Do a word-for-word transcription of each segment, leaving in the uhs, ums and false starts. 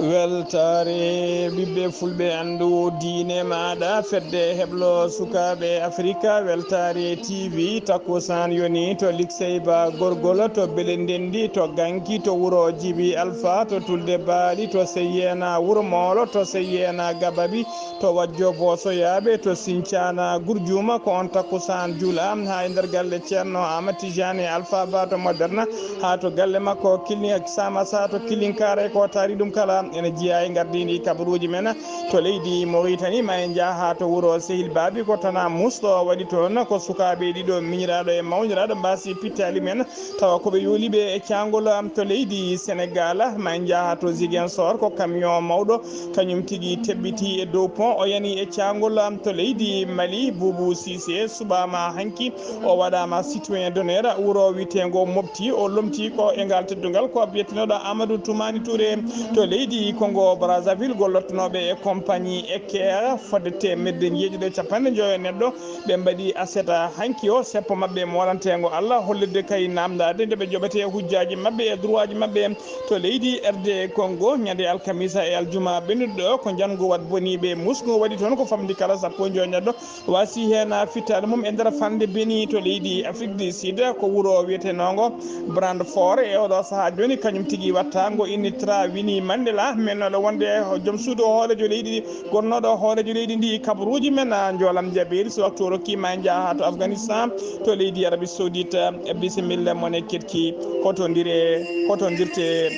Weltaare ɓiɓɓe fulɓe, anndu diine maaɗa, fedde heblo sukaaɓe Afrika, Weltaare T V, takkusaan yoni to Liksey Ba Gorgol, to Bele Ndenndi, to Ganki, to wuro Jibi Alfa, to Tulde Baali, to Seyyeena Wuro Moolo, to Seyyeena Gababi, to Wajjo Boosoyaaɓe, to Sincana Gurjuuma. Ko on takkusaan juula haa e nder galle Ceerno Aamad Tijaani Alfa Ba to Moderna, haa to galle makko Kilin Samasa to Kilinkare. Ko taari ɗum kala ene jeyaa e ngardiindi kabaruuji men to leydi Moritani. Ma en njah haa to wuro Sehil Baabi, ko Tana Musɗo waɗi toon. Ko sukaaɓe ɗiɗo, miñiraaɗo e mawniraaɗo, mbaasi pittaali men, tawa ko ɓe yooliiɓe e caangol am to leydi Senegaal. Ma en njah haa to Ziguinchor, ko camion mawɗo kañum tigi teɓɓiti e dow pont, o yani e caangol am to leydi Mali. Boubou Cissé suɓaama hanki, o waɗaama citoyen d'honneur wuro wiyeteengo Mopti. O lomti ko e ngal teddungal ko biyetenooɗo Amadou Toumani Touré to leydi Congo Brazzaville, gollotnooɓe e compagnie Eker fodde teemedde njeeɗiɗi e capanɗe njoyo e neɗɗo. Ɓe mbaɗi aset hanki o, seppo maɓɓe moolanteengo Allah, hollirde kay naamndaade nde ɓe joɓetee hujjaaji maɓɓe e droitji maɓɓe to leydi R D Congo. Ñande alkamisa e aljuma ɓennuɗo ɗo, ko njanngu wat boniiɓe musngu waɗi toon, ko famɗi kala sappo e njoyo neɗɗo waasi heen fittaandu mum e nder falnde Beni to leydi Afrique du Sud, ko wuro wiyetenoongo Brandfort. E oɗo sahaa jooni, kañum tigi watta ngo inni Tra Winnie Mandela, mennooɗo wonde joom suudu hooreejo leydi, gonnooɗo hooreejo leydi ndi. Kabaruuji men, a, njoolam jabeeri, so waktu o rokki ma en njaha to Afghanistan, to leydi Arabie Saoudite. Bisimilla mon e keɗki, hotondire, hotondirte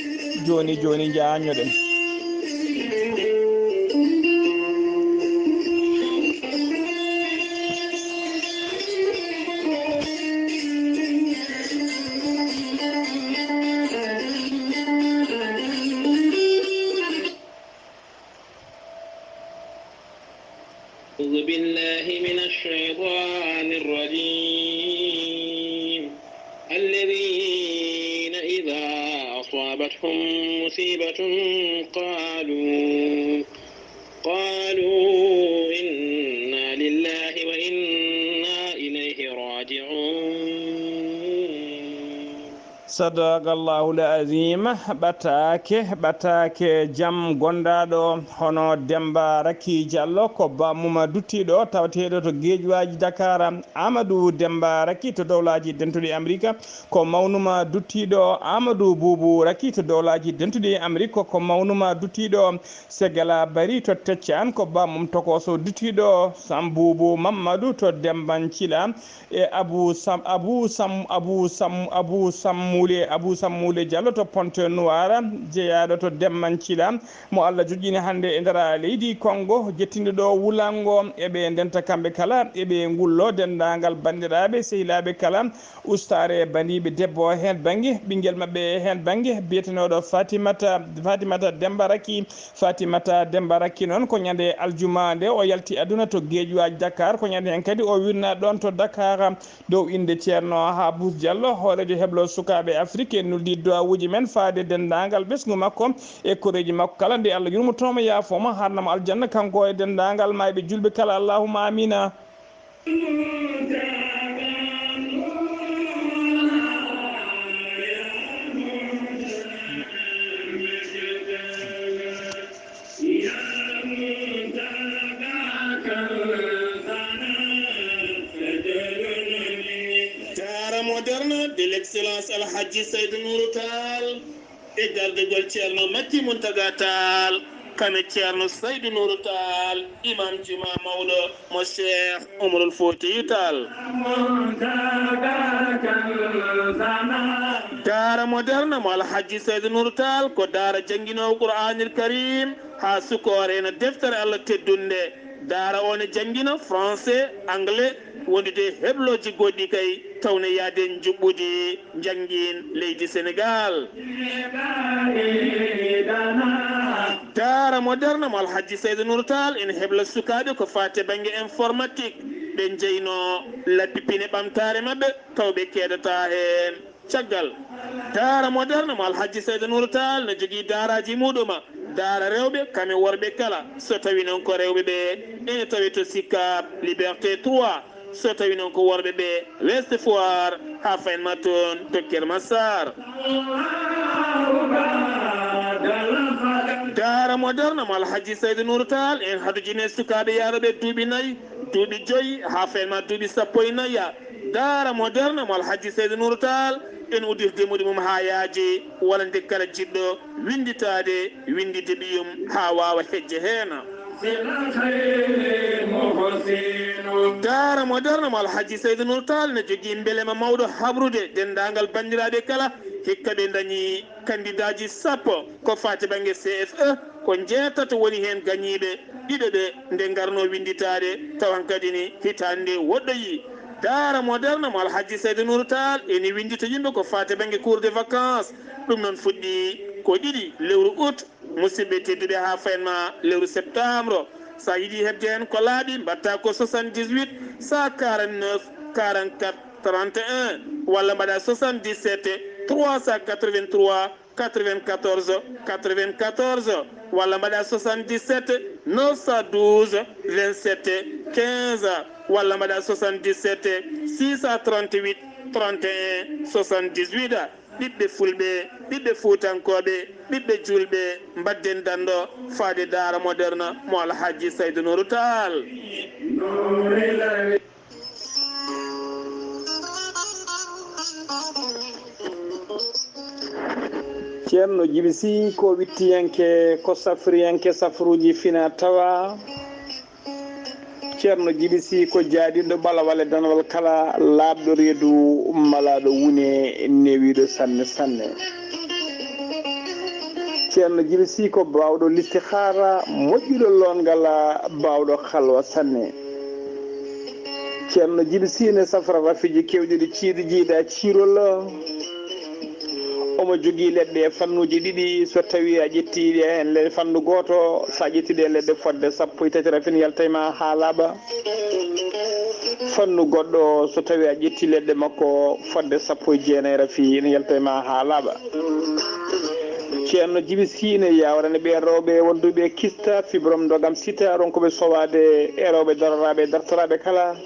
jooni jooni, njaha ñoɗen. أعوذ بالله من الشيطان الرجيم. الذين إذا أصابتهم مصيبة قالوا، قالوا إنا لله وإنا إليه راجعون. Sadaqallahul azim. Ɓataake, ɓataake jam gondaaɗo hono Demba Raki Diallo, ko bammum duttiiɗo tawateeɗo to geeƴuwaaji Dakar. Amadou Demba Raki to Dowlaaji Dentuɗi Amerika, ko mawnum duttiiɗo. Amadou Boubou Raki to Dowlaaji Dentuɗi Amerika, ko mawnum duttiiɗo. Segala Bari to Teccan, ko bammum tokooso duttiiɗo. Sambuubu Mammadu to Dembancila, e Abu Sam, Abu Sam, Abu Sam, Abu Sammule, Abu Sammule Diallo to Pointe Noire, jeyaaɗo to Dembancila, mo Allah joƴƴini hannde e nder leydi Kongo, jettinɗo ɗo wulango. E ɓe ndenta kamɓe kala, e ɓe ngullo denndaangal banndiraaɓe, sehilaaɓe kala, ustaare bandiiɓe debbo heen bannge, ɓinngel maɓɓe heen bannge, biyetenooɗo Fatimata, Fatimata Demba Raki. Fatimata Demba Raki noon, ko ñande aljuma nde o yalti aduna to geeƴuwaaji Dakar, ko ñande heen kadi o wirna ɗoon to Dakar, dow innde Ceerno Habous Diallo, hooreejo heblo sukaaɓe Afrik, en nuldi duwawuuji men faade denndaangal ɓesngu makko e koreeji makko kala, nde Allah yurmotooma, yaafooma, haarnamo aljanna, kanko e denndaangal maayɓe juulɓe kala, allahumma amiina. Daara moderne de l'excellence Alhaji Seydou Nourou Tall. E gardagol Ceerno Makki Muntaga Taal, kame Ceerno Saydu Nuuru Taal, Imam Juma Mawɗo mo Cheikh Umarul Fotiyu Taal. Daara moderne mo Alhaji Saydu Nuuru Taal ko daara jannginoowo Qur'aanil Kariim haa sukoore ena deftere Allah teddunde. Daara o ne janngina français, anglais, wondude heblooji goɗɗi kay, tawne yaade njuɓɓudi njanngin leydi Senegaal. Daara moderne mo Alhaji Saydu Nuuru Taal ene hebla sukaaɓe ko faati e bannge informatique, ɓe njeyno lappi pine ɓamtaare maɓɓe, taw ɓe keedataa heen. Caggal, daara moderne mo Alhaji Saydu Nuuru Taal ne jogii daaraaji muuɗuma, Daara rewɓe kam e worɓe kala, so tawi noon ko rewɓe ɓe, ene tawe to Sicap Liberté trois, so tawi noon ko worɓe ɓe, Ouest Foire, haa fayin ma toon to Keur Massar. Daara Moderne mo Alhaji Saydou Nour Tall, en haɗo jeunesse sukaaɓe yaarooɓe duuɓi nayi, duuɓi joyi, haa fayin ma duuɓi sappo e nayi. Daara Moderne mo Alhaji Saydou Nour Tall, en udditi demmude mum haa yaaji, walla nde kala jiɗɗo winnditaade, winnditde ɓiyum haa waawa hejje heen. Daara Moderne mo Alhaji Saydou Nour Tall ne jogii mbelema mawɗo habrude denndaangal banndiraaɓe kala, hikka ɓe ndañi kandidaaji sappo ko faati bannge C F E, ko njeetato woni heen gañiiɓe, ɗiɗo ɓe nde ngarnoo winnditaade, tawa hankadi ni hitaande nde woɗɗoyii. Daara Moderne mo Alhaji Saydou Nour Tall ene winndita yimɓe ko faati bannge cours de vacances. Ɗum noon fuɗɗii ko ɗiɗi lewru août, musidɓe tedduɓe, haa fayin ma lewru septembre. So a yiɗi heɓde heen ko laaɓi, mbaɗta ko soixante-dix-huit, cent quarante-neuf, quarante-quatre, trente et un, walla mbaɗa soixante-dix-sept, trois cent quatre-vingt-trois, quatre-vingt-quatorze, quatre-vingt-quatorze, walla mbaɗa soixante-dix-sept, neuf cent douze, vingt-sept, quinze, walla mbaɗa soixante-dix-sept, six cent trente-huit, trente et un, soixante-dix-huit. Ɓiɓɓe fulɓe, ɓiɓɓe fuutankooɓe, ɓiɓɓe juulɓe, mbaɗden danndo faade Daara Moderne mo Alhaji Saydou Nourou Tall. Ceerno Jibi Sy ko wittiyanke, ko safriyanke safruuji fina tawa. Ceerno Jibi Sy ko jaadinɗo ɓalawal e danawal kala, laaɓɗo reedu, malaaɗo wune, newiiɗo sanne sanne. Ceerno Jibi Sy ko baawɗo listihaara, moƴƴuɗo loongal, baawɗo halwa sanne. Ceerno Jibi Sy ne safra rafiiji keewɗi ɗi ciidi jiiɗa ciirol. Omo jogii leɗɗe e fannuuji ɗiɗi. So tawii a ƴettii ɗe heen le-, fannu gooto, so a ƴettii ɗe leɗɗe fodde sappo e tati rafin yalta e ma haa laaɓa. Fannu goɗɗo, so tawii a ƴettii leɗɗe makko fodde sappo e jeenayi rafi ene yalta e ma haa laaɓa. Ceerno Jibi Sy ne yaawrani ɓeen rewɓe wonduɓe kista, fibrome, ndogam, sida, ronkuɓe sowaade e rewɓe daroraaɓe e dartoraaɓe kala.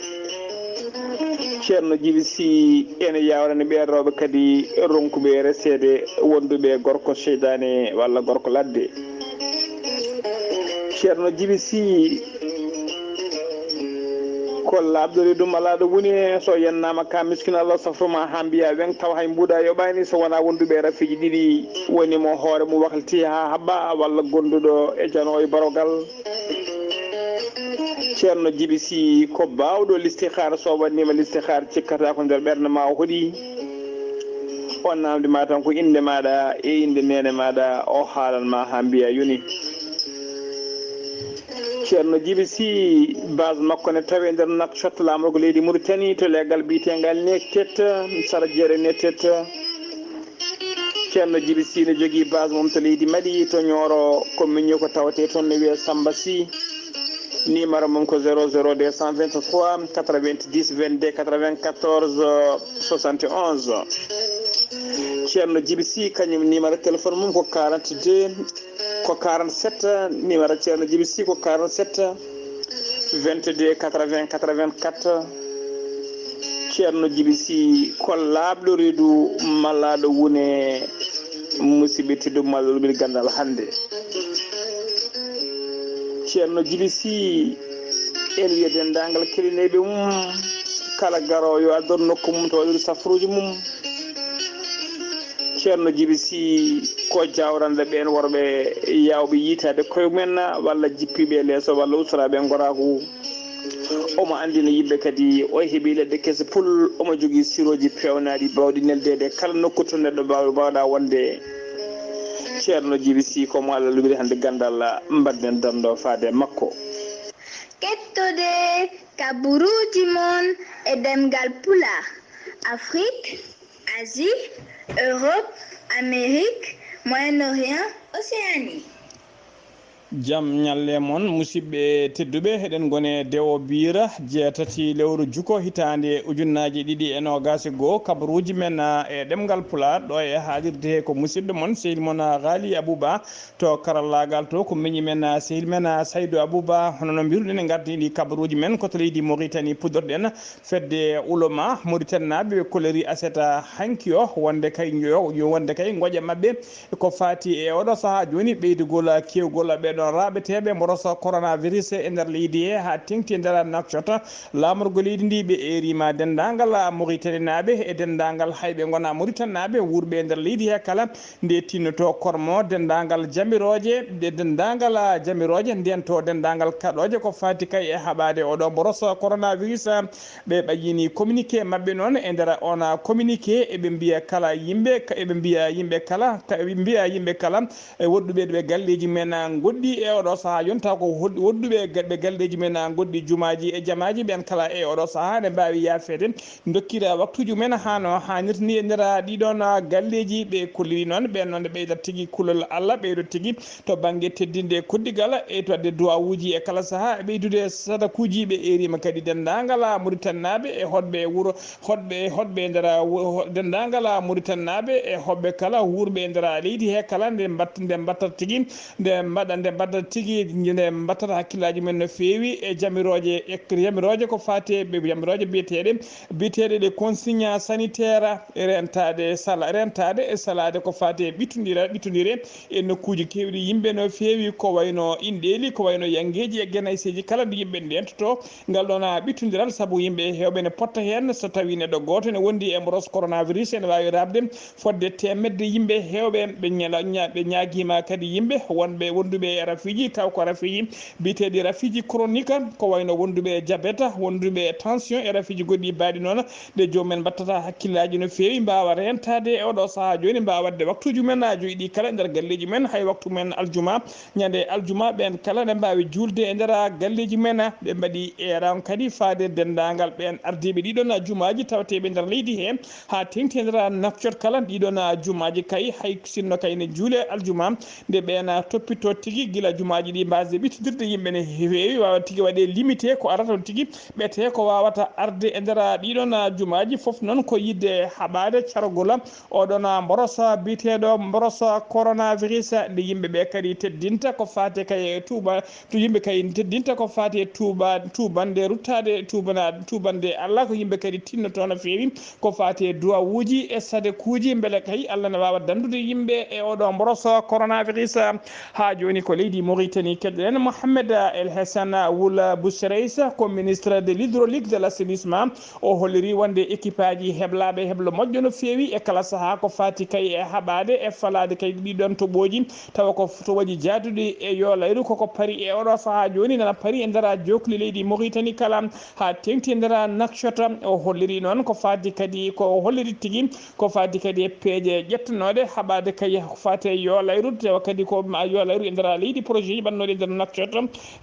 Ceerno Jibi Sy ene yaawrani ɓeen rewɓe kadi ronkuɓe reseede wonduɓe gorko seydaane walla gorko ladde. Ceerno Jibi Sy ko laaɓɗo reedu, malaaɗo wune, so yennaama ka miskin Allah safru ma haa mbiya weŋ tawa hay mbuuɗa yoɓaani so wonaa wonduɓe rafiiji ɗiɗi woni mo hoore mum wakliti haa haɓɓa walla gonduɗo e janoowo e barogal. Ceerno Jibi Sy ko baawɗo listihaar, so waɗniima listihaar cikkata ko nder ɓernde ma o hoɗi. O naamndi ma tan ko innde maaɗa e innde neene maaɗa, o haalan ma haa mbiya yoni. Ceerno Jibi Sy, base makko ne tawe nder Nouakchott, laamorgo leydi Mauritanie, to leggal biyetengal Netet, sara jeere Netet. Ceerno Jibi Sy ne jogii base mum to leydi Mali, to Nioro, ko miño ko tawetee toon ne wiyee Samba Sy. Numéro mum ko zéro zéro deux cent vingt-trois quatre-vingt-dix vingt-deux quatre-vingt-quatorze soixante et onze. Ceerno Jibi Sy, kañum numéro téléphone mum ko quarante-deux, ko quarante-sept, numéro Ceerno Jibi Sy ko quarante-sept, vingt-deux quatre-vingts quatre-vingt-quatre. Ceerno Jibi Sy ko laaɓɗo reedu, malaaɗo wune, musidɓe tedduɓe, malaaɗo wune ganndal hannde. Ceerno Jibi Sy, en wiya denndaangal keɗineeɓe mum, kala garoowo yo addoru nokku mum to waɗiru safruuji mum. Ceerno Jibi Sy ko jawranɗo ɓeen worɓe yaawɓe yiytaade koye mumen, walla jippiiɓe e leeso, walla ustoraaɓe e ngoraagu. Omo anndina yimɓe kadi o heɓii leɗɗe kese pul, omo jogii sirooji peewnaaɗi baawɗi neldeede kala nokku to neɗɗo baaw-, baawɗa wonde. Ceerno Jibi Sy ko mo Allah luɓiri hannde ganndal, mbaɗden danndo faade e makko. Kettode kaburuuji mon e ɗemngal Pulaar, Afrik, Asie, Europe, Amérique, Moyen-Orient, Océanie. Jam ñalle mon, musidɓe tedduɓe, eɗen ngone dewo biira jeetati lewru juko hitaande ujunnaaji ɗiɗi e noogaas e goo. Kabaruuji men, ah, e ɗemngal Pulaar, ɗo e haalirde he ko musidɗo mon, sehil mon, ah, Ghali Abouba, to karallaagal to ko miñi men, ah, sehil men, ah, Saydou Abouba. Hono no mbiruɗen e ngardiiɗi kabaruuji men ko to leydi Mauritanie puɗɗorɗen. Fedde Ulama Mauritanie naaɓe ɓe kolori aseta hanki o wonde kay yo, yo wonde kay ngoƴa maɓɓe ko faati e oɗo sahaa jooni ɓeydugol kewgol ɓe ɗon raaɓeteeɓe mboroso coronavirus e nder leydi he haa teŋti e nder Nouakchott. Laamorgo leydi ndi ɓe eerima denndaangal Mauritanie naaɓe e denndaangal hayɓe ngona Mauritanie naaɓe wuurɓe e nder leydi he kala nde tinnoto kormo denndaangal jamirooje, ɗe denndaangal jamirooje ndento denndaangal kaɗooje ko faati kay e haɓaade oɗo mboroso coronavirus. Ɓe ɓayyini communiqué maɓɓe noon. E nder on communiqué, eɓe mbiya kala yimɓe, eɓe mbiya yimɓe kala, ka-, eɓe mbiya yimɓe kala e woɗɗuɓe ɓe galleeji men ngoɗɗi e oɗo sahaa, yonta ko hoɗ-, woɗɗuɓe ga-, ɓe galleeji men ngoɗɗi jumaaji e jamaaji ɓen kala e oɗo sahaa ne mbaawi yaafeede, ndokkira waktuuji men haa no haanirta ni e nder ɗiɗon galleeji. Ɓe kolliri noon, ɓen noon ɓeydat tigi kulol Allah, ɓeydo tigi to bannge teddinde koddigal e to waɗde duwawuuji e kala sahaa, ɓeydude sadakuuji. Ɓe eerima kadi denndaangal Mauritanie naaɓe e hoɗɓe e wuro, hoɗɓe, hoɗɓe e nder wo-, ho-, denndaangal Mauritanie naaɓe e hoɓɓe kala wuurɓe e nder leydi he kala nde mbat-, nde mbattat tigi, nde mbaɗa, nde mbattat tigi, nde mbattat hakkillaaji men no feewi e jamirooje, e jamirooje ko faati e ɓe, jamirooje biyeteeɗe, biyeteeɗe ɗe consigne sanitaire, e rentaade sala, rentaade e salaade ko faati e ɓittondira, ɓittondire e nokkuuji keewɗi yimɓe no feewi, ko wayno inɗeeli, ko wayno yanngeeji e genayseeji kala ɗo yimɓe ndentoto. Ngal ɗon ɓittondiral sabu yimɓe heewɓe ne potta heen, so tawii neɗɗo gooto ne wondi e mboros coronavirus, ene waawi raɓde fodde teemedde yimɓe heewɓe. Ɓe ñala-, ña-, ɓe ñaagiima kadi yimɓe wonɓe wonduɓe e rafiiji, taw ko rafiiji biyeteeɗi rafiiji chronique, ko wayno wonduɓe e diabète, wonduɓe e tension e rafiiji goɗɗi baaɗi noon, ɗe joomum en mbattata hakkillaaji no feewi, mbaawa reentaade e oɗo sahaa jooni, mbaawa waɗde waktuuji men joyi ɗi kala e nder galleeji men, hay waktu men aljuma, ñande aljuma, ɓeen kala ne mbaawi juulde e nder galleeji men. Ɓe mbaɗi eran kadi faade denndaangal ɓeen ardiiɓe ɗiɗon jumaaji tawateeɓe nder leydi he, haa teŋti e nder Nouakchott kala ɗiɗon jumaaji kay, hay sinno kay ne juule aljuma, nde ɓeen toppito tigi gila jumaaji ɗi mbaasde ɓittodirde yimɓe ne heewi, waawa tigi waɗe limité ko arata on tigi, ɓete ko waawata arde e nder ɗiɗon jumaaji. Fof noon ko yiɗde haɓaade cargol oɗon mboroso biyeteeɗo mboroso coronavirus, nde yimɓe ɓe kadi teddinta ko faati kay e tuuba, to yimɓe kay teddinta ko faati e tuuba, tuubande ruttaade, tuubana-, tuubande Allah, ko yimɓe kadi tinnoto no feewi ko faati e duwawuuji e sadekuuji, mbele kay Allah ne waawa danndude yimɓe e oɗo mboroso coronavirus. Haa jooni ko leydi Mauritanie keɗoɗen Mohamed El Hassan Wul Bouchreis, ko ministre de l'hydraulique de l'assainissement. O holliri wonde équipe aji heblaaɓe heblo moƴƴo no feewi e kala sahaa ko faati kay e haɓaade e falaade kay ɗiɗon toɓooji, tawa ko toɓooji jaaduɗi e yoolayru koko pari e oɗo sahaa jooni nana pari e nder jookli leydi Mauritanie kala haa teŋti e nder Nouakchott. O holliri noon ko faati kadi, ko o holliri tigi ko faati kadi e peeje ƴettanooɗe haɓaade kay ko faati e yoolayru, tawa kadi ko ma yoolayru e nder leydi, projet ji ɓannooɗi e nder Nouakchott.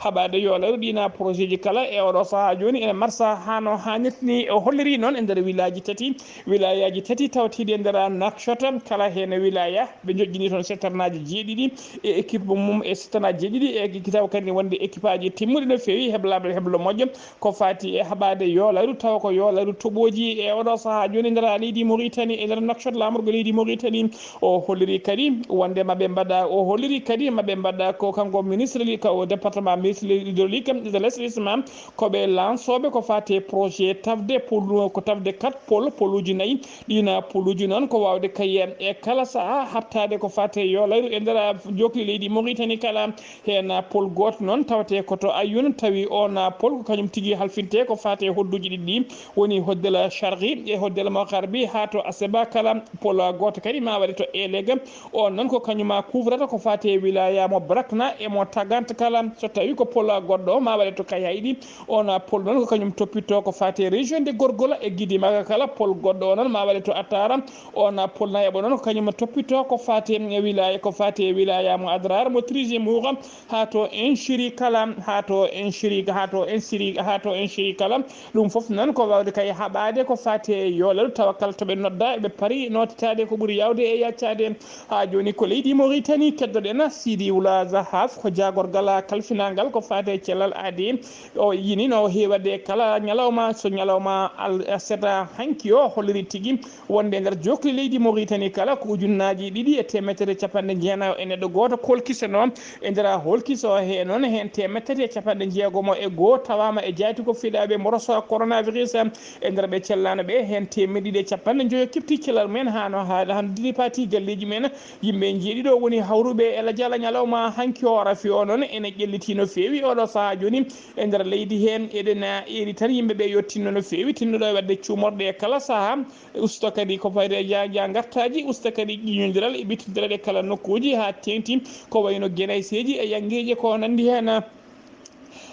Haɓaade yoolayru ɗiina projet ji kala e oɗo sahaa jooni ene marsa haa no haanirta ni. O holliri noon e nder wilaaji tati, wilayaaji tati tawtiiɗi e nder Nouakchott, kala heen wilaya ɓe njoƴƴini toon settarnaaji jeeɗiɗi e équipe mum e settarnaaji jeeɗiɗi e tawa kadi wonde équipe aji timmuɗi no feewi, heblaaɓe heblo moƴƴo ko faati e haɓaade yoolayru, tawa ko yoolayru toɓooji e oɗo sahaa jooni e nder leydi Mauritanie, e nder Nouakchott laamorgo leydi Mauritanie. O holliri kadi wonde maɓe mbaɗa, o holliri kadi maɓe mbaɗa ko kanko ministre li-, ka o département ministre hydraulique de l'assainissement, ko ɓe lancooɓe ko faati e projet tafde pôle, ko tafde quatre pôle, pôluuji nayi. Ɗiina pôluuji noon ko waawde kay e kala sahaa haɓtaade ko faati e yoolayru e nder jookli leydi Mauritanie kala. Heen pôle gooto noon tawetee ko to Ayoune, tawi oon pôle ko kañum tigi halfintee ko faati e hodduuji ɗiɗi ɗi, woni hoddel Sharqi e hoddel Magharibi haa to Aseba kala. Pôle gooto kadi ma waɗe to Elega, oon noon ko kañum couvrata ko faati e wilaya mo Brakna e mo Tagant kala. So tawi ko pôle goɗɗo o ma waɗe to Kayhayɗi, oon pôle noon ko kañum toppito ko faati e région de Gorgola e Gidi Maga kala. Pôle goɗɗo o noon ma waɗe to Atara, oon pôle nayaɓo noon ko kañum toppito ko faati e wilaya, ko faati e wilaya mo Adrar, mo Trigimouga, haa to Inchiri kala, haa to Inchiri, haa to Inchiri, haa to Inchiri kala. Ɗum fof noon ko waawde kay haɓaade ko faati e yoolayru, tawa kala to ɓe nodda, ɓe pari nootitaade ko ɓuri yaawde e yaccaade. Haa jooni ko leydi Mauritanie keddoɗen, Sidi Wula Haaf ko jaagorgal kalfinangal ko faati e cellal aadi. O yini no heewade kala ñalawma, so ñalawma al-, aset hanki o holliri tigi wonde nder jokli leydi Mauritanie kala ko ujunnaaji ɗiɗi e teemeɗɗe capanɗe jeenayo e neɗɗo gooto kolkisono. E nder holkiso he noon heen teemeɗɗe tati e capanɗe jeegomo e goo tawaama e jaati ko fiɗaaɓe moroso coronavirus. E nder ɓe cellaano ɓe heen teemeɗɗe ɗiɗi e capanɗe njoyo kifti cellal mumen haa no haaɗi hannde pati galleeji men. Yimɓe njeeɗiɗo woni hawruɓe e lajal ñalawma hanki o rafi o noon ene ƴelliti no feewi oɗo sahaa jooni. E nder leydi heen eɗen eeri tan yimɓe ɓe yottinno no feewi tinnoɗo e waɗde cuumorɗe e kala sahaa. Usto kadi ko fayti e ja-, ja ngartaaji, usto kadi ƴiiñondiral e ɓittodiral e kala nokkuuji haa teeŋti ko wayno genayseeji e yanngeeje ko nanndi heen.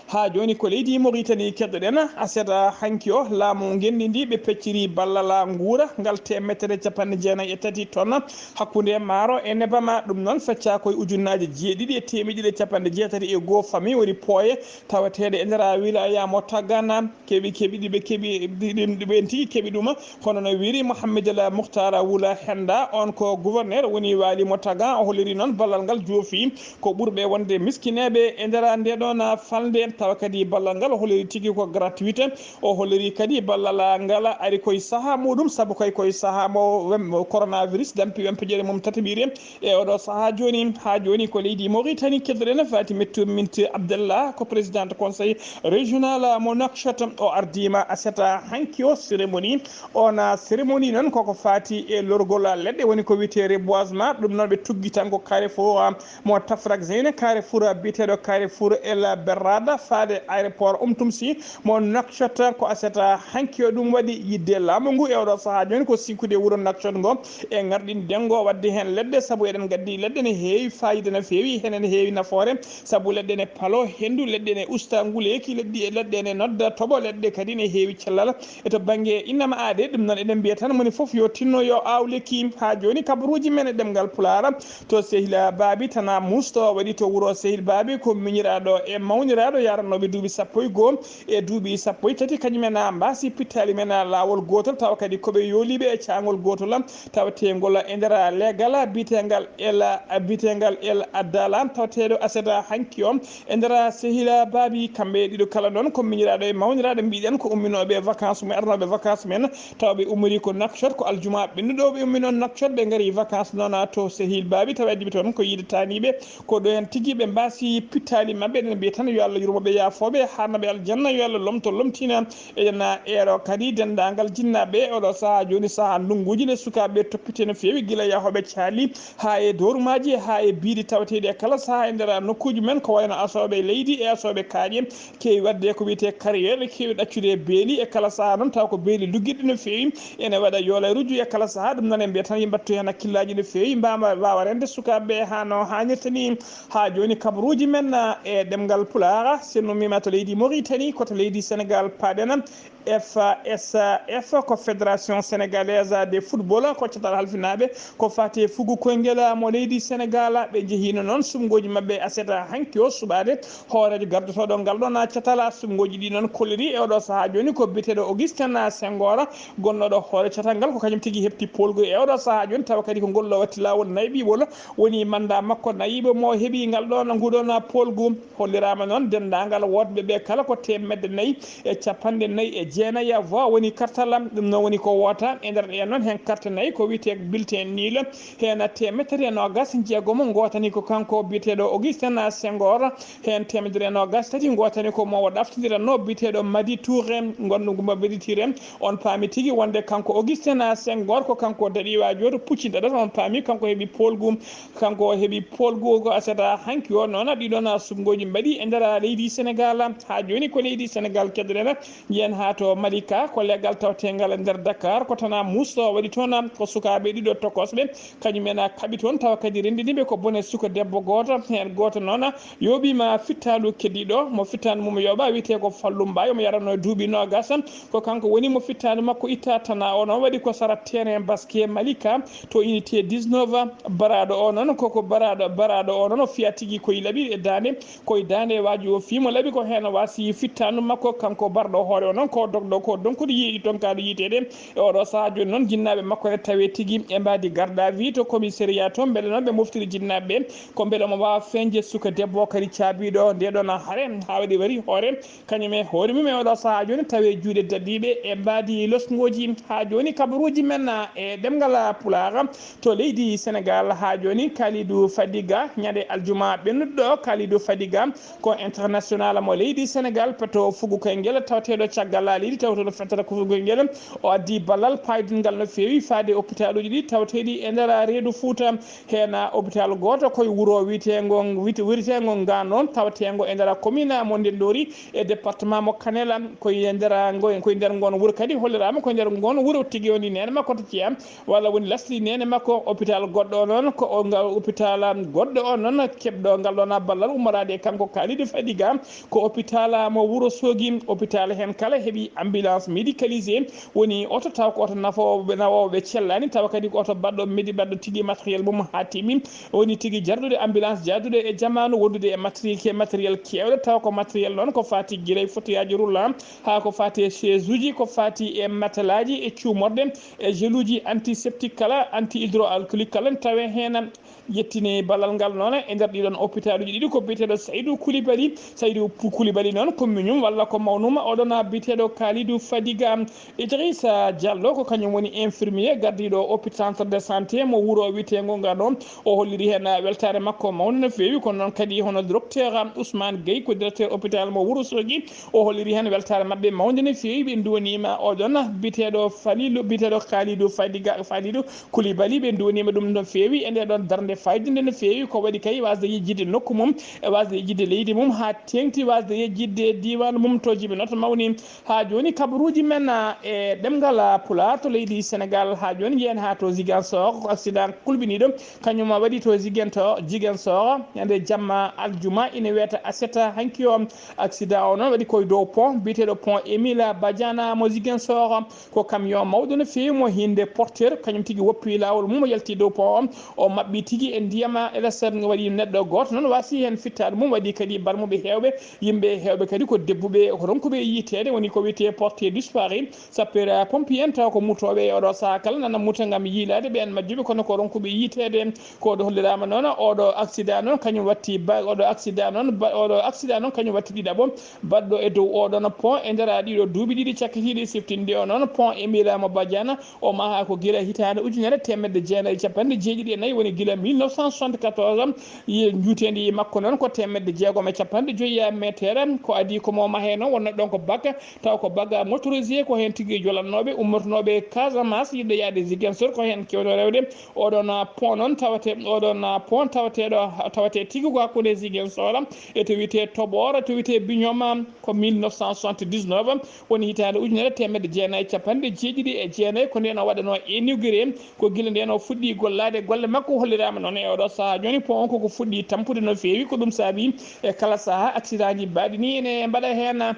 Haa jooni ko leydi Mauritanie keɗoɗen. Aset hanki o laamu ngenndi ndi ɓe pecciri ballal nguura ngal teemeɗɗe capanɗe jeenayi e tati tonnes hakkunde maaro e nebam. Ɗum noon feccaa koye ujunnaaji jeeɗiɗi e teemeɗɗe ɗiɗi e capanɗe jeetati e goo fami woni pooye tawateeɗe e nder wilaya mo Tagana. Keɓi, keɓi ɗi ɓe keɓi, ɗi, ɗi, ɗi ɓen tigi keɓi ɗum. Kono no wiiri Mohamed El Mukhtar Wula Henda, on ko gouverneur woni waali mo Taga, o holliri noon ballal ngal joofi ko ɓurɓe wonde miskineeɓe e nder nde ɗon falnde, tawa kadi ballal ngal o holliri tigi ko gratuite. O holliri kadi ballal ngal ari koye sahaa muɗum, sabu kay koye sahaa mo wem-, coronavirus dampi wempeƴere mum tataɓire. E oɗo sahaa jooni, haa jooni ko leydi Mauritanie keddore no faati mettu minti Abdallah, ko présidente conseil régional mo Nouakchott. O ardiima aset hanki o cérémonie. On cérémonie noon koko faati e lorgol leɗɗe woni ko wiyetee reboisement. Ɗum noon ɓe tuggi tan ko carrefour mo Tafrak Zeyne, carrefour biyeteeɗo carrefour El Berrada faade aéroport Umtumsi mo Nouakchott. Ko aset hanki o ɗum waɗi. Yiɗde laamu ngu e oɗo sahaa jooni ko sikkude wuro Nouakchott ngo e ngarɗin dengo waɗde heen leɗɗe, sabu eɗen ngaddi leɗɗe ne heewi fayida no feewi, heen ene heewi nafoore, sabu leɗɗe ne palo henndu, leɗɗe ne usta nguleeki, leɗɗi, leɗɗe ne nodda toɓo, leɗɗe kadi ne heewi cellal. E to bannge innama aade, ɗum noon eɗen mbiya tan moni fof yo tinno yo aaw lekki. Haa jooni kabaruuji men e ɗemngal Pulaar to Sehil Baabi tana muusto waɗi to wuro Sehil Baabi ko miñiraaɗo e mawniraaɗo yaranooɓe duuɓi sappo e goo e duuɓi sappo e tati, kañum en mbaasi pittaali men laawol gootol, tawa kadi ko ɓe yooliiɓe e caangol gootol tawateengol e nder leegal biyeteengal El, biyeteengal El Adala, tawateeɗo aset hanki o e nder Sehil Baabi. Kamɓe ɗiɗo kala noon ko miñiraaɗo e mawniraaɗo, mbiɗen ko umminooɓe vacances men, arnooɓe vacances men, tawa ɓe ummori ko Nouakchott, ko aljuma ɓennuɗo ɓe ummino Nouakchott, ɓe ngari vacances noon to Sehil Baabi, tawa addi ɓe toon ko yiide taaniiɓe. Ko ɗo heen tigi ɓe mbaasi pittaali maɓɓe, eɗen mbiya tan yo Allah yurmo ɓe, yaafo ɓe, haarna ɓe aljanna, yo Allah lomto lomtina. Eɗen eero kadi denndaangal jinnaaɓe e oɗo sahaa jooni, sahaa ndunnguuji nde sukaaɓe toppitee no feewi, gila yahooɓe caali haa e doorumaji, haa e biiɗi tawateeɗi e kala sahaa e nder nokkuuji men, ko wayno asooɓe leydi e asooɓe kaaƴe, keewi waɗde ko wiyetee carrière, keewi ɗaccude beeli e kala sahaa noon, tawa ko beeli luggiɗi no feewi, ene waɗa yoolayruuji e kala sahaa. Ɗum noon en mbiyat tan yo mbattu heen hakkillaaji no feewi, mbaawa, waawa rende sukaaɓe haa no haanirta ni. Haa jooni kabaruuji men, eh, e ɗemngal Pulaar, so en ummiima to leydi Mauritanie, ko to leydi Sénégal paaɗen. F S F ko Fédération Sénégalaise de Football, ko catal halfinaaɓe ko faati e fuggu koyngel mo leydi Sénégal. Ɓe njehiino noon suɓngooji maɓɓe aset hanki o suɓaade hooreejo gardotooɗo ngal ɗoon catal. Suɓngooji ɗi noon kolliri e oɗo sahaa jooni ko biyeteeɗo Augustin Senghor, gonnooɗo hoore catal ngal, ko kañum tigi heɓti poolgu e oɗo sahaa jooni, tawa kadi ko ngol ɗo watti laawol nayiɓiiɓol woni manndaa makko nayiiɓo mo heɓi ngal ɗoon, ngu ɗoon poolgu. Holliraama noon denndaangal wootɓe ɓe kala ko teemedde nayi e capanɗe nayi e jeenayi voix woni kartal am. Ɗum noon woni ko woota e nder ɗeen noon heen carte nayi ko wiyetee bulletin nul, heen teemedde tati e noogaas e jeegom ngootani ko kanko biyeteeɗo Augustin Senghor, heen teemedde tati e noogaas e tati ngootani ko mo o ɗaftindiranno biyeteeɗo Madi Touré, ngonndugu mo Madi Touré. On paami tigi wonde kanko Augustin Senghor ko kanko daɗiiwaajo to pucci daɗata. On paami kanko heɓi poolgu, kanko heɓi poolgu ko aset hanki o. Noon ɗiɗon suɓngooji mbaɗi e nder leydi Sénégal. Haa jooni ko leydi Sénégal keddorena. Njiyen haa to Malika, ko leggal tawteengal e nder Dakar, ko tana muusto waɗi toon, ko sukaaɓe ɗiɗo tokosɓe, kañum en kaɓi toon, tawa kadi renndini ɓe ko bone suka debbo gooto, heen gooto noon yooɓiima fittaandu keddiiɗo, mo fittaandu mum yooɓaa, wiyetee ko Fallu Mbaay, omo yaranoo duuɓi noogaas, ko kanko woni mo fittaandu makko itta tana, o noon waɗi ko sara terrain basket Malika to unité dix-neuf, baraaɗo o noon, koko baraaɗo, baraaɗo o noon o fiya tigi koye laɓi e daande, koye daande waaji o fii mo laɓi ko heen waasi fittaandu makko, kanko barɗo hoore o noon ko dogɗo ko donkude yiiɗi tonkaaɗo yiiteede. E oɗo sahaa jooni noon, jinnaaɓe makko ne tawe tigi e mbaadi garde à vue to commissariat to. Mbele noon ɓe moftiri jinnaaɓe ɓe, ko mbele omo waawa feeñde suka debbo o kadi caabiiɗo nde ɗon hare haa waɗi wari hoore, kañum e hoore mum e oɗo sahaa jooni tawe juuɗe dadiiɓe e mbaadi losngooji. Haa jooni kabaruuji men e ɗemngal Pulaar to leydi Senegaal. Haa jooni Kalidou Fadiga, ñande aljuma ɓennuɗo, Kalidou Fadiga ko international mo leydi Senegaal, peto fugu koyngel, tawateeɗo caggal leydi, tawateeɗo fettata ko fugu koyngel. O addi ballal paydingal no feewi faade hôpitaluuji ɗi tawateeɗi e nder reedu Fuuta. Heen hôpital gooto koye wuro wiyeteengo, wiyete-, wiyeteengo Ngano, tawateengo e nder commune mo Ndenndoori e département mo Kanel. Koye nder ngo-, koye nder ngoon wuro kadi holliraama, koye nder ngoon wuro tigi woni neene makko to Thiam, walla woni lasli neene makko. Hôpital goɗɗo o noon, ko o ngal hôpital goɗɗo o noon, keɓɗo ngal ɗoon ballal ummoraade e kanko Kalidou Fadiga, ko hôpital mo Wuro Soogi. Hôpital heen kala heɓi ambulance médicalisée, woni oto taw ko oto nafoowo, nawoowo ɓe cellaani, tawa kadi ko oto baɗɗo medi-, baɗɗo tigi matériel mum haa timmi, woni tigi jardude ambulance jaadude e jamaanu, wondude e matériel, matériel keewɗo, tawa ko matériel noon ko faati gila e fotiyaaji roulant, haa ko faati e chaise uji, ko faati e matelaaji, e cuumorɗe, e geluuji antiseptique kala, anti-hydroalcoolique kala, tawe heen. Yettini ballal ngal noon e nder ɗiɗon hôpitaluuji ɗiɗi ko biyeteeɗo Saydou Koulibaly. Saydou Pou-, Koulibaly noon ko miñum walla ko mawnum oɗon biyeteeɗo Kalidou Fadiga. Idrissa Diallo ko kañum woni infirmier gardiiɗo hôpital centre de santé mo wuro wiyeteengo Ngano. O holliri heen weltaare makko mawnde no feewi, kono noon kadi hono docteur Ousmane Gueye ko directeur hôpital mo Wuro Soogi. O holliri heen weltaare maɓɓe mawnde no feewi. Ɓe nduwaniima oɗon biyeteeɗo Falilou, biyeteeɗo Kalidou Fadiga, Falilou Koulibaly, ɓe nduwaniima ɗum no feewi e ndee ɗoon darnde faayiida nde no feewi. Ko waɗi kay waasde yejjitde nokku mum, e waasde yejjitde leydi mum, haa teeŋti waasde yejjitde diiwaan mum to jibinotoo mawni. Haa jooni kabaruuji men, a, e ɗemngal, a, Pulaar to leydi Senegaal, haa jooni njehen haa to Ziguinchor, ko accident kulɓiniiɗo kañum waɗi to Ziguinchor, Ziguinchor, ñande jamma aljuma ina wiyata aset hanki o. Accident o noon waɗi koye dow pont biyeteeɗo pont Émile Badiane mo Ziguinchor. Ko camion mawɗo no feewi mo hinnde porteur, kañum tigi woppi laawol mum, o yalti dow pont o, o maɓɓi tigi e ndiyam. Eles waɗi neɗɗo gooto noon waasi heen fittaandu mum, waɗi kadi barmuɓe heewɓe, yimɓe heewɓe kadi ko debbuɓe, ko ronkuɓe yiiteede, woni ko wiyetee porté disparu. Sapeur pompier en taw ko mutooɓe e oɗo sahaa kala nana muta ngam yiilaade ɓeen majjuɓe, kono ko ronkuɓe yiiteede. Ko ɗo holliraama noon, oɗo accident noon kañum watti ba-, oɗo accident noon ba-, oɗo accident noon kañum watti ɗiɗaɓo. Baɗɗo e dow oɗon pont e nder ɗiɗo duuɓi ɗiɗi cakkitiiɗi siftinde o noon, pont Émile Badiane, o mahaa ko gila hitaande ujunere teemedde jeenayi e capanɗe jeeɗiɗi e nayi, woni gila mille neuf cent soixante-quatorze. Ye-, njuuteendi makko noon ko teemedde jeegom e capanɗe joyi meetere. Ko adii ko mo mahee noon wonno ɗon ko bak, taw ko bak motorisé, ko heen tigi jolatnooɓe, ummotonooɓe Casamance, yiɗde yahde Ziguinchor, ko heen keewno rewde. Oɗon pont noon tawate, oɗon pont tawateeɗo, tawate tigi ko hakkunde Ziguinchor e to wiyetee Toɓoor, to wiyetee Biñooma. Ko mille neuf cent soixante-dix-neuf, woni hitaande ujunere teemedde jeenayi e capanɗe jeeɗiɗi e jeenayi, ko ndeen o waɗanoo inauguré. Ko gila ndeen o fuɗɗii gollaade, golle makko holliraama noon e oɗo sahaa. Jooni pont o koko fuɗɗii tampude no feewi, ko ɗum saabii e kala sahaa accident ji baaɗi nii ene mbaɗa heen.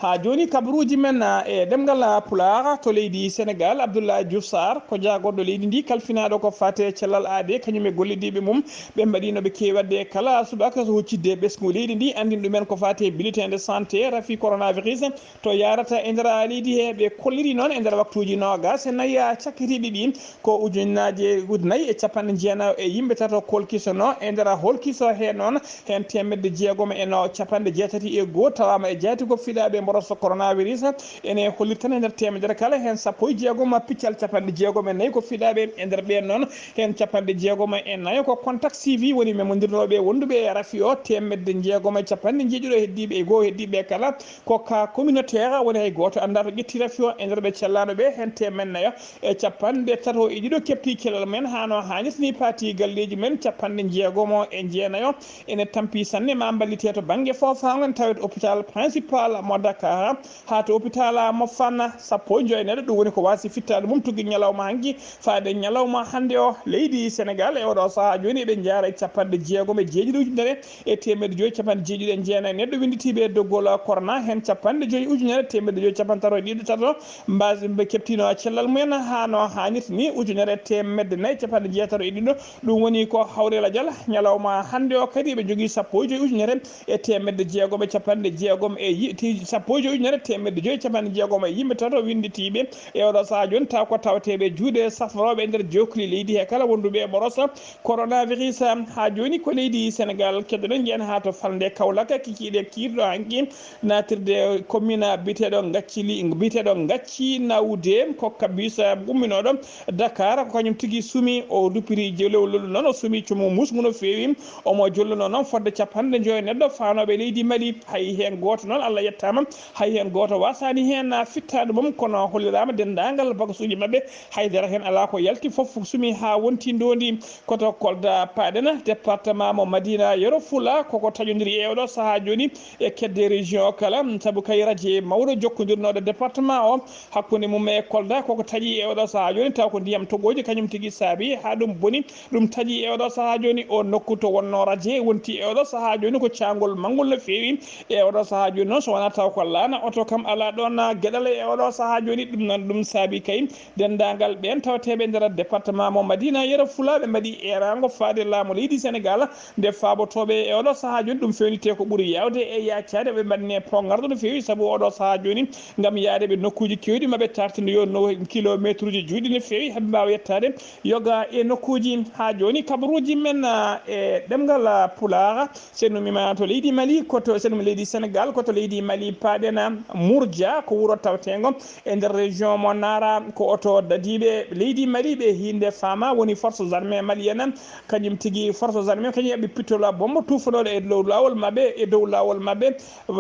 Haa jooni kabaruuji men, a, e ɗemngal Pulaar to leydi Senegaal, Abdoulaye Diouf Sarr ko jaagorɗo leydi ndi kalfinaaɗo ko faati e cellal aadee, kañum e gollidiiɓe mum. Ɓe mbaɗi no ɓe keewi waɗde kala subaka, so huccidde ɓesngu leydi ndi, anndin ɗumen ko faati e bulletin de santé rafi coronavirus to yaarata e nder leydi he. Ɓe kolliri noon e nder waktuuji noogaas e nayi cakkitiiɗi ɗi, ko ujunnaaje nayi e capanɗe jeenayi e yimɓe tato kolkisono e nder holkiso he noon, heen teemedde jeegom e no capanɗe jeetati e goo tawaama e jaati ko fiɗaaɓe mboros coronavirus. Ene holliri tan e nder teemedere kala, heen sappo e jeegom piccal capanɗe jeegom e nayi ko fiɗaaɓe. E nder ɓeen noon, heen capanɗe jeegom e nayo ko contact suivi, woni memondirnooɓe wonduɓe e rafi o. Teemedde jeegom e capanɗe jeeɗiɗo heddiiɓe e goo heddiiɓe kala ko cas communautaire, woni hay gooto anndaa to ƴetti rafi o. E nder ɓe cellaano ɓe, heen teemedde nayo e capanɗe tato e ɗiɗo keɓti cellal mum en haa no haanirta ni, paati galleeji mum en capanɗe jeegom e jeenayo ene tampi sanne, ma mballite to bannge foofaango, ene tawee to hôpital principal mo Dakar haa to hôpital mo Fann. Sappo e joy neɗɗo, ɗum woni ko waasi fittaandu mum tuggi ñalawma hanki faade ñalawma hannde o. Leydi Senegaal e oɗo sahaa jooni eɓe njaara e capanɗe jeegom e jeeɗiɗi ujunere e teemedde joyi capanɗe jeeɗiɗi e jeenayi neɗɗo winnditiiɓe e doggol corona, heen capanɗe joyi ujunere teemedde joyi capanɗe tato e ɗiɗo tato mbaasi ɓe keɓtino cellal mumen haa no haanirta ni, ujunere teemedde nayi capanɗe jeetato e ɗiɗo. Ɗum woni ko hawre lajal ñalawma hannde o. Kadi ɓe njogii sappo e joyi ujunere e teemedde jeegom e capanɗe jeegom e yi-, ti-, sappo sappo e joyi ujunere teemedde joyi capanɗe jeegom e yimɓe tato winnditiiɓe e oɗo sahaa jooni, taw ko tawateeɓe juuɗe safrooɓe e nder jokkuli leydi he kala wonduɓe e mboros coronavirus. Haa jooni ko leydi Senegal keddoɗen, njeyen haa to falnde Kaolack, kikiiɗe kiirɗo hanki naatirde commune biyeteeɗo Ngaccili, biyeteeɗo Ngacci Nawde, ko kabis umminooɗo Dakar, ko kañum tigi sumi, o duppiti jolewlol noon, o sumi cumu musngu no feewi. Omo jolluno noon fodde capanɗe joyo neɗɗo faanooɓe leydi Mali. Hay heen gooto noon, Allah yettaama, hay heen gooto waasaani heen fittaandu mum, kono holliraama denndaangal bagasuuji maɓɓe, haydara heen alaa ko yalti, fof sumi haa wonti ndoondi. Koto Kolda paaɗen, département mo Madina Yoro Fula, koko taƴondiri e oɗo sahaa jooni e kedde région o kala, sabu kay raje mawɗo jokkondirnooɗo département o hakkunde mum e Kolda, koko taƴi e oɗo sahaa jooni, taw ko ndiyam togooji kañum tigi saabi haa ɗum boni. Ɗum taƴi e oɗo sahaa jooni, o nokku to wonno raje wonti e oɗo sahaa jooni ko caangol manngol no feewi. E oɗo sahaa jooni noon, so wonaa taw ko laana oto kam alaa ɗoon geɗal e oɗo sahaa jooni. Ɗum noon, ɗum saabi kay denndaangal ɓeen tawateeɓe nder département mo Madina Yero Fula, ɓe mbaɗi eeraango faade laamu leydi Senegal, nde faabotooɓe e oɗo sahaa jooni, ɗum feewnitee ko ɓuri yaawde e yaacaade, ɓe mbaɗne poŋarɗo no feewi, sabu oɗo sahaa jooni, ngam yaade ɓe nokkuuji keewɗi, maɓe tartinoyo no kilomeetruuji juuɗi no feewi, haɓe mbaawa yettaade yoga e nokkuuji. Haa jooni, kabaruuji men, ah, e ɗemngal, ah, Pulaar, so en ummiima to leydi Mali, ko to, so en ummii leydi Senegal, ko to leydi Mali paaɗen, ah, Murja, ko wuro tawteengo e nder région mo Nara, ko oto dadiiɓe leydi Mali ɓe hiinde faama woni forces armées maliennes, kañum tigi forces armées, kañum eɓɓi pittol a bombo tuufanooɗo e dow laawol maɓɓe, e dow laawol maɓɓe,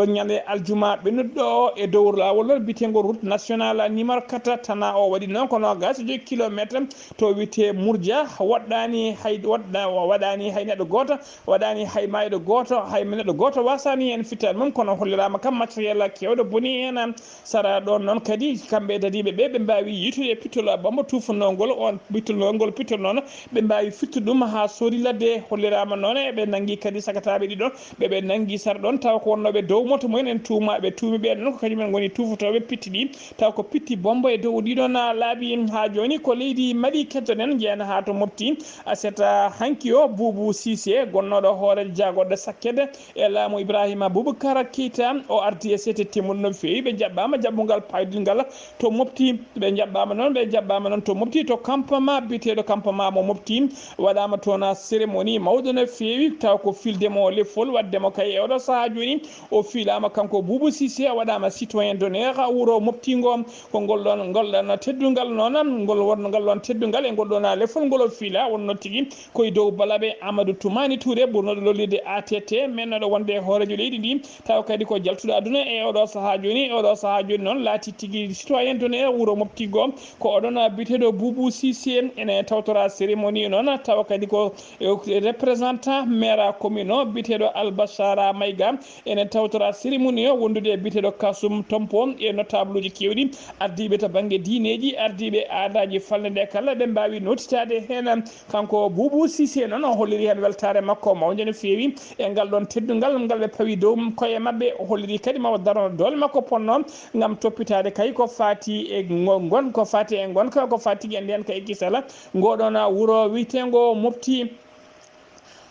ñande aljuma ɓennuɗo o e dow laawol biyeteengol route nationale numéro quatre, tana o waɗi noon ko noogaas e joyi kilomeetre to wiyetee Murja, waɗɗaani hay, waɗɗa-, waɗaani hay neɗɗo gooto, waɗaani hay maayɗo gooto, hay neɗɗo gooto waasaani heen fittaandu mum, kono holliraama kam matériel keewɗo boni heen. Sara ɗoon noon kadi, kamɓe dadiiɓe ɓe, ɓe mbaawi yiytude e pittol a bombo tuufannoongol, oon pittol, ngol pittol noon, ɓe mbaawi firtude ɗum haa soodi ladde. Holliraama noon, eɓe nanngi kadi sagataaɓe ɗiɗo, ɓe ɓe nanngi sara ɗoon, tawa ko wonnooɓe dow moto mumen, en tuuma, ɓe tuumi ɓeen noon ko kañum en ngoni tuufatooɓe pitti ɗi, taw ko pitti bombo e dow ɗiɗon laabi. Haa jooni ko leydi Mali keddoɗen, njeyen haa to Mopti. Aset hanki o, Buubu Siise, gonnooɗo hoore jaagorɗe sakkede, e laamu Ibrahima Boubacar Keita, o ardi e seete timmuɗo no feewi. Ɓe njaɓɓaama jaɓɓungal paydungal to Mopti. Ɓe njaɓɓaama noon, ɓe njaɓɓaama noon to Mopti, to campement biyeteeɗo campement mo Mopti. Waɗaama toon cérémonie mawɗo no feewi, taw ko filde mo lefol, waɗde mo kay e oɗo sahaa jooni. O fiilaama kanko Buubu Siise, o waɗaama citoyen d'honneur wuro Mopti ngo. Ko ngol ɗoon, ngol ɗoon teddungal noon, ngol won, ngal ɗoon teddungal e ngol ɗoon lefol ngol o fiila, wonnoo tigi ko e dow balaɓe Amadou Toumani Touré, ɓurnooɗo lollirde A T T, mennooɗo wonde e hooreejo leydi ndi, tawa kadi ko jaltuɗo aduna e oɗo sahaa jooni. E oɗo sahaa jooni noon, laati tigi citoyen d'honneur wuro Mopti ngo, ko oɗon biyeteeɗo Boubou Cissé, ene tawtora cérémonie noon, tawa kadi ko, e, représentant maire commune o, biyeteeɗo Albachara Maïga, ene tawtora cérémonie o, wondude e biyeteeɗo Kasum Tompo e notableji keewɗi, ardiiɓe to bannge diineeji, ardiiɓe aadaaji falnde nde kala, ɓe mbaawi nootitaade heen. Kanko Boubou Cissé noon, o holliri heen weltaare makko mawnde no feewi e ngal ɗoon teddungal ngal ɓe pawi dow koye maɓɓe. O holliri kadi ma o darano doole makko ponno ngam toppitaade kay ko faati e ngo-, ngon-, ko faati e ngonka, ko faati e ndeenka e kisal ngoɗoon wuro wiyeteengo Mopti.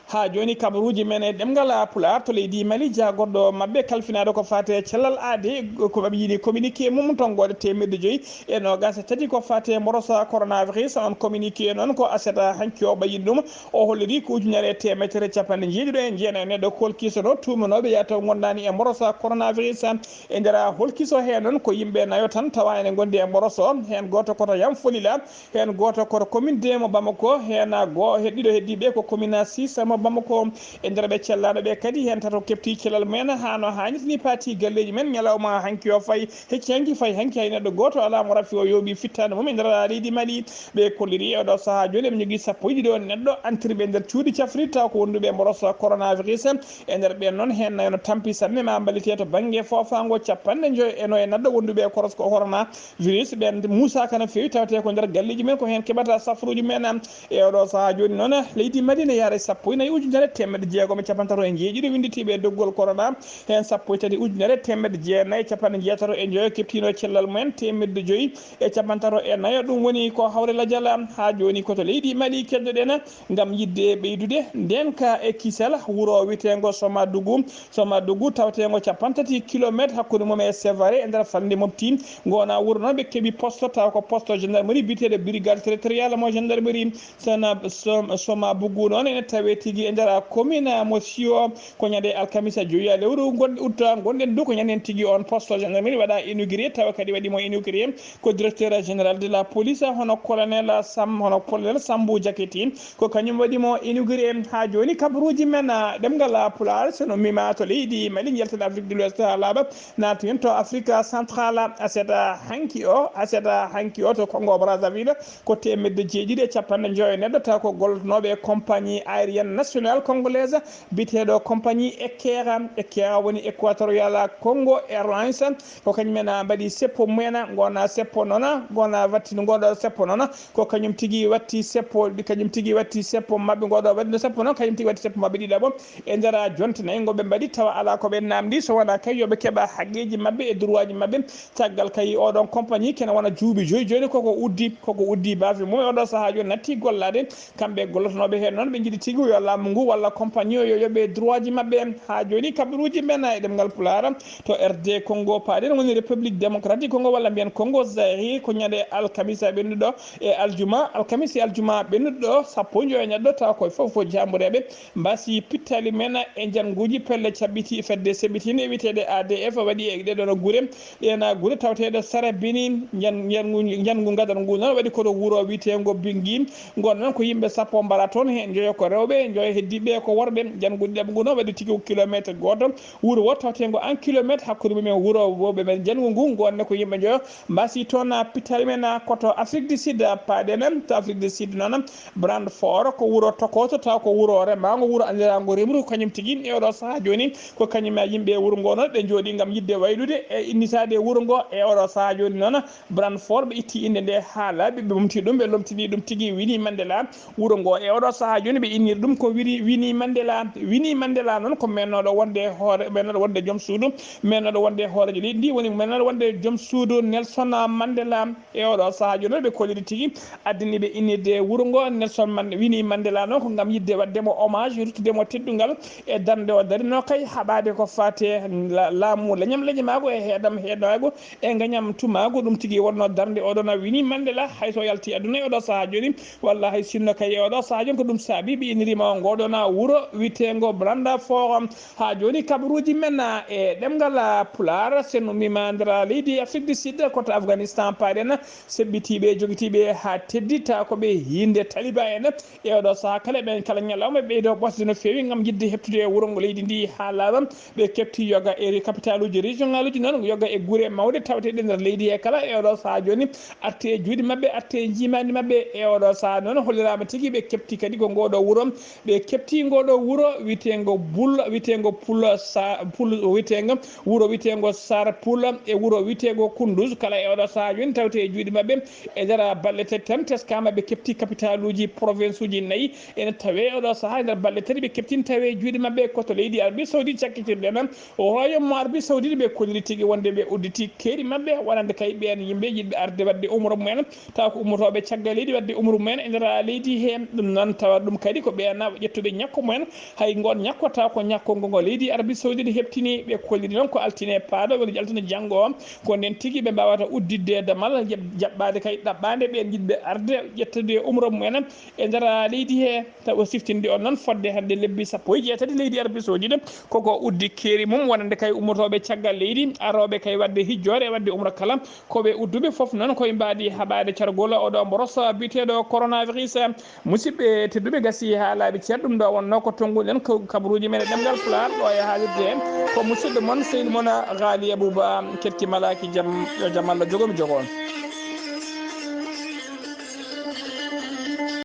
Haa jooni, kabaruuji men e ɗemngal Pulaar to leydi Mali, jaagorɗo maɓɓe kalfinaaɗo ko faati e cellal aade, ko ɓe yiɗi communiqué mum, tonngoode teemeɗɗe joyi e noogaas e tati ko faati e mborosa coronavirus. On communiqué noon ko aset hanki o ɓayyini ɗum. O holliri ko ujunere e teemedere capanɗe jeeɗiɗo e jeenayi neɗɗo kolkisono tuumanooɓe yaa taw ngondaani e mborosa coronavirus. E nder holkiso hee noon ko yimɓe nayo tan tawa ene ngondi e mboroso. Heen gooto ko to Yamfolila, heen gooto ko to commune deux mo Bamako, heen go-, he ɗiɗo heddiiɓe ko commune six mo Bamako. E nder ɓe cellaaɗo ɓe kadi, heen tato keɓti cellal mumen haa no haanirta ni, paati galleeji men ñalawma hanki o fayi. Hecci hanki fayi hanki, hay neɗɗo gooto alaa mo rafi o yooɓi fittaandu mum e nder leydi Mali. Ɓe kolliri e oɗo sahaa jooni, eɓe njogii sappo e ɗiɗo neɗɗo antirɓe e nder cuuɗi cafrirta ko wonduɓe e mboroso coronavirus. E nder ɓeen noon, heen nayo no tampi sanne ma mballite to bannge foofaango capanɗe joyo e noye neɗɗo wonduɓe e koros ko coronavirus. Ɓeen muusaaka no feewi, tawetee ko nder galleeji men, ko heen keɓata safruuji men. E oɗo sahaa jooni noon, leydi Mali ne yaara e sappo e nayi ujunere teemedde jeegom e capantato e jeeɗiɗo winnditiiɓe e doggol corona, heen sappo e tati ujunere teemedde jeenayi e capanɗe jeetato e njoyo keɓtiino cellal mumen, teemedde joyi e capantato e nayo. Ɗum woni ko hawre lajal. Haa jooni ko to leydi Mali keddoɗen ngam yiɗde ɓeydude ndeen ka e kisal wuro wiyeteengo Somadugu. Somadugu taweteengo capantati kilometre hakkunde mum e Sévaré e nder falnde Mopti. Ngona wuro noon ɓe keɓi poste, tawa ko poste gendarmerie biyeteeɗo brigade territoriale mo gendarmerie. Sona Som-, Somabugu noon ene tawee tigi e nder commune mo Siyo. Ko ñande alkamisa joyi lewru ngon-, août ngonɗen ɗo, ko ñanden tigi on poste gendarmerie waɗa inauguré, tawa kadi waɗi mo inauguré ko directeur général de la police, hono colonel Sam-, hono colonel Sambou Diakité, ko kañum waɗi mo inauguré. Haa jooni kabaruuji men, ah, ɗemngal Pulaar, so no mima to leydi Mali, njalten Afrique de l'Ouest haa laaɓa, naaten to Afrique centrale. Aset, ah, hanki o, aset, ah, hanki o to Congo Brazzaville, ko teemedde jeeɗiɗi e capanɗe njoyo neɗɗo tawa ko gollotonooɓe e compagnie aérienne nationale congolaise, biyeteeɗo compagnie Ekera. Ekera woni Equatorial Congo Airlines. Ko kañum en, ah, mbaɗi seppo mumen, ngona seppo noon, ngona watti ngoɗo seppo noon, ko kañum tigi watti seppo, kañum tigi watti seppo maɓɓe, ngoɗo waɗino seppo noon, kañum tigi watti seppo maɓɓe ɗiɗaɓo. E nder jonte nayi ngo ɓe mbaɗi, tawa alaa ko ɓe namdi, so wonaa kay yo ɓe keɓa haqqeeji maɓɓe e droitji maɓɓe. Caggal kay oɗon compagnie kene wona juuɓi joyi jooni koko uddi, koko uddi baafe mum e oɗo sahaa jooni natti gollaade. Kamɓe gollotonooɓe heen noon, ɓe njiɗi tigi yo laamu ngu walla compagnie o yo yoɓe droitji maɓɓe. Haa jooni kabaruuji men e ɗemngal Pulaar to R D Congo paaɗen, woni République Démocratique Congo walla mbiyen Congo Zaïre, ko ñande alkamisa ɓennuɗo e aljuma, alkamisa e aljuma ɓennuɗo sappo e njoyo neɗɗo tawa koye fof ko jambureeɓe mbasi pittali men e njannguuji pelle caɓɓiti fedde seɓɓitiinde wiyeteeɗe A D F waɗi e ɗeɗon gure. Ɗeen gure tawateeɗe sara bini njan-, njanngu, njanngu gadal ngu noon waɗi koto wuro wiyeteengo Bingi. Ngon noon ko yimɓe sappo mbara toon, heen njoyo ko rewɓe, njoyo heddiiɓe ko worɓe. Njanngu ɗiɗaɓo ngu noon waɗi tigi ko kilometre gooto. Wuro wo taweteengo en kilometre hakkunde mumen wuro wooɓe men njanngu ngu, ngon ne ko yimɓe njoyo mbasi toon, ah, pittali men, ah, koto Afrique du Sud, ah, paaɗen to Afrique du Sud noon. Brandfort ko wuro tokooso, taw ko wuro remaango, wuro anndiraango remru, ko kañum tigi e oɗo sahaa jooni, ko kañum e yimɓe wuro ngo noon, ɓe njooɗi ngam yiɗde waylude e innitaade wuro ngo e oɗo sahaa jooni noon. Brandfort, ɓe itti innde nde haa laaɓi, ɓe momti ɗum, ɓe lomtini ɗum tigi Winnie Mandela. Wuro ngo e oɗo sahaa jooni, ɓe inniri ɗum ko Wiri-, Winnie Mandela. Winnie Mandela noon ko mennooɗo wonde hoore, mennooɗo wonde joom suudu, mennooɗo wonde hooreejo leydi ndi, woni mennooɗo wonde joom suudu Nelson Mandela. E oɗo sahaa jooni noon ɓe kolliri tigi, addani ɓe innirde wuro ngo Nelson Man-, Winnie Mandela noon ko ngam yiɗde waɗde mo hommage, ruttude mo teddungal e darnde o darino kay haɓaade ko faati e la-, laamu leñam leñamaagu e heedam heednaagu e ngañam tumaagu. Ɗum tigi wonno darnde oɗo na Winnie Mandela, hay so yalti aduna e oɗo sahaa jooni, walla hay sinno kay e oɗo sahaa jooni ko ɗum saabi ɓe innirima o ngoɗo na wuro witeengo Branda Forum. Haa jooni kabaruuji men, ah, e ɗemngal, ah, Pulaar, sen ummima nder leydi Afrique du Sud, koto Afghanistan paaɗen, seɓɓitiiɓe, jogitiiɓe haa teddita ko ɓe hiinde Taliban en. E oɗo sahaa kala ɓen kala ñalawma ɓe ɓeydo ɓosde no feewi ngam yiɗde heɓtude e wuro ngo leydi ndi haa laaɓa. Ɓe keɓti yoga e capitaluuji régionaluuji noon, yoga e gure mawɗe tawateɗe nder leydi he kala. E oɗo sahaa jooni arte e juuɗe maɓɓe, arte e njiimaandi maɓɓe. E oɗo sahaa noon holliraama tigi ɓe keɓti kadi ko ngoɗo wuro. Ɓe keɓti ngoɗo wuro witeengo Bul, witeengo Pul Sa-, Pul, witeengo wuro witeengo Sar Pul e wuro witeengo Kunduz. Kala e oɗo sahaa jooni tawte e juuɗe maɓɓe. E nder balɗe tati tan teskaama ɓe keɓti kapitaluuji province uji nayi. Ene tawe oɗo sahaa e nder balɗe tati ɓe keɓtin tawe e juuɗe maɓɓe ko to leydi Arabie Saoudite cakkitirɗen. O Royaume mo Arabie Saoudite ɓe kolliri tigi wonde ɓe udditi keeri maɓɓe wonande kay ɓeen yimɓe yiɗɓe arde waɗde umra mumen. Tawa ko ummotooɓe caggal leydi waɗde umru mumen e nder leydi he. Ɗum noon tawa ɗum kadi ko ɓeen ƴettuɓe ñakko mumen. Hay ngoon ñakko tawa ko ñakko ngo ngo leydi Arabie Saoudite heɓtini. Ɓe kolliri noon ko altine paaɗo woni altine janngo o. Ko nden tigi ɓe mbaawata udditde damal jaɓ-, jaɓɓaade kay ɗaɓɓaande ɓeen yiɗɓe arde ƴettude umra mumen e nder leydi he. Tawa siftinde on noon fodde hannde lebbi sappo e jeetati leydi Arabie Saoudite koko uddi keeri mum wonande kay ummotooɓe caggal leydi arooɓe kay waɗde hijjoore e waɗde umra kala. Ko ɓe udduɓe fof noon koye mbaadi haɓaade cargol oɗo mboros biyeteeɗo coronavirus. Musidɓe tedduɓe, gasi haa laaɓi ceer, ɗum ɗo wonno ko tonnguɗen ko kabaruuji men e ɗemngal Pulaar ɗo e haalirde heen. Ko musidɗo mon seydi mon Ghali Abouba, keɗki malaaki jam, yo jam Allah jogo mi jogo on.